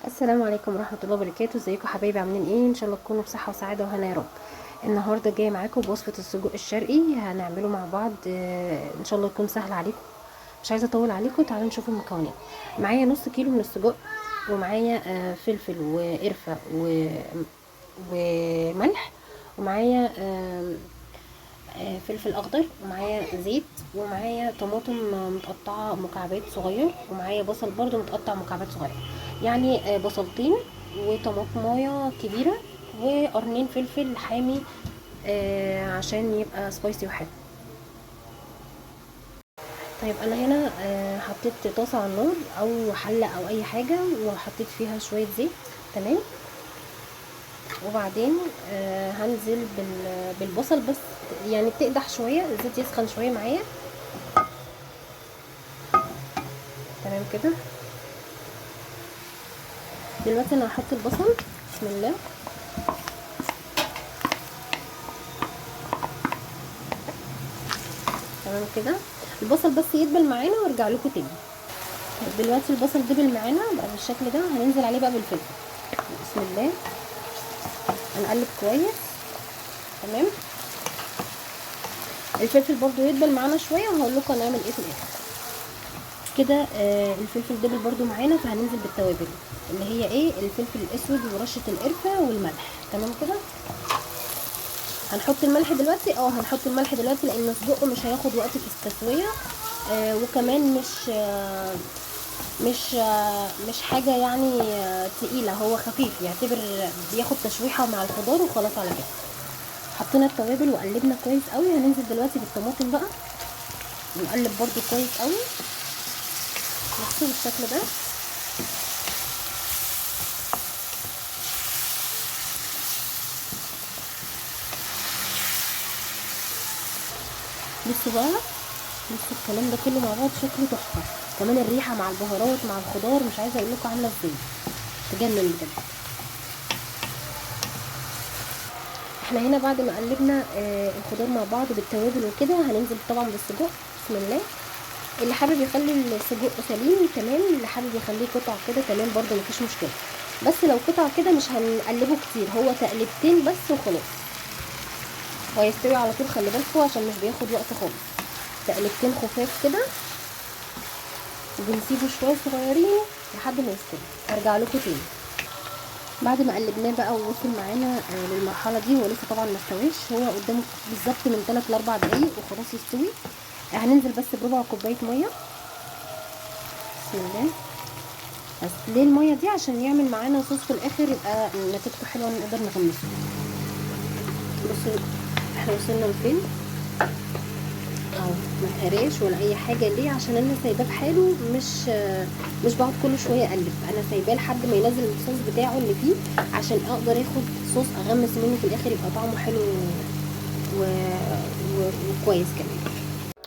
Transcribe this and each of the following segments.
السلام عليكم ورحمة الله وبركاته. ازيكم حبايبي، عاملين ايه؟ ان شاء الله تكونوا بصحة وسعادة وهنا يا رب. النهارده جاية معاكم بوصفه السجق الشرقي، هنعمله مع بعض، ان شاء الله يكون سهل عليكم. مش عايزه اطول عليكم، تعالوا نشوف المكونات. معايا نص كيلو من السجق، ومعايا فلفل وقرفه وملح، ومعايا فلفل اخضر، ومعايا زيت، ومعايا طماطم متقطعه مكعبات صغير، ومعايا بصل برده متقطع مكعبات صغيرة، يعني بصلتين وطماطمايه كبيرة وقرنين فلفل حامي عشان يبقى سبايسي وحلو. طيب انا هنا حطيت طاسه على النار او حله او اي حاجة، وحطيت فيها شوية زيت، تمام. وبعدين هنزل بالبصل، بس يعني تقدح شوية، الزيت يسخن شوية معايا، تمام كده. دلوقتي انا هحط البصل، بسم الله. تمام كده، البصل بس يدبل معانا وارجع لكم تاني. طيب دلوقتي البصل دبل معانا بقى بالشكل ده، هننزل عليه بقى بالفلفل، بسم الله. هنقلب كويس، تمام. الفلفل برضو يدبل معانا شوية، وهقول لكم هنعمل ايه في الاخر كده. الفلفل دبل برضو معانا، فهننزل بالتوابل اللي هي ايه؟ الفلفل الاسود ورشه القرفه والملح، تمام كده. هنحط الملح دلوقتي، هنحط الملح دلوقتي لان السجق مش هياخد وقت في التسوية، وكمان مش حاجة يعني تقيلة، هو خفيف، يعتبر بياخد تشويحه مع الخضار وخلاص على كده. حطينا التوابل وقلبنا كويس قوي. هننزل دلوقتي بالطماطم بقى، ونقلب برضو كويس قوي، نغسله بالشكل ده. بصوا بقى، بصوا الكلام ده كله مع بعض شكله تحفة، كمان الريحة مع البهارات مع الخضار، مش عايزه اقول لكم عامله ازاي، تجنن بجد. احنا هنا بعد ما قلبنا الخضار مع بعض بالتوابل وكده، هننزل طبعا بالسجق، بسم الله. اللي حابب يخلي السجق سليم تمام، اللي حابب يخليه قطع كده تمام برده مفيش مشكلة، بس لو قطع كده مش هنقلبه كتير، هو تقلبتين بس وخلاص، وهيستوي على طول. خلي بالكوا عشان مش بياخد وقت خالص، تقلبتين خفاف كده، وبنسيبه شوية صغيرين لحد ما يستوي. هرجع لكم تاني بعد ما قلبناه بقى ووصل معانا للمرحلة دي. هو لسه طبعا ما استواش، هو قدامه بالظبط من 3 ل 4 دقايق وخلاص يستوي. هننزل بس بربع كوباية مية، بسم الله. بس ليه المية دي؟ عشان يعمل معانا صوص في الاخر يبقى نتيجته حلوة نقدر نغمسه. بصوا احنا وصلنا لفين اهو، ما اتهراش ولا اي حاجة. ليه؟ عشان انا سايباه بحاله، مش بقعد كل شوية اقلب، انا سايباه لحد ما ينزل الصوص بتاعه اللي فيه، عشان اقدر اخد صوص اغمس منه في الاخر يبقى طعمه حلو وكويس كمان.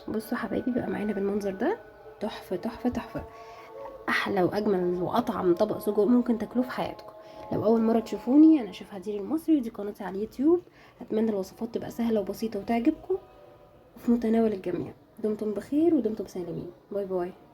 بصوا حبايبي بقى معانا بالمنظر ده، تحفة تحفة تحفة، احلى واجمل واطعم طبق سجق ممكن تاكلوه في حياتكم. لو اول مرة تشوفوني، انا شيف هدير المصري، ودي قناتي على اليوتيوب. اتمنى الوصفات تبقى سهلة وبسيطة وتعجبكم وفي متناول الجميع. دمتم بخير ودمتم سالمين. bye bye.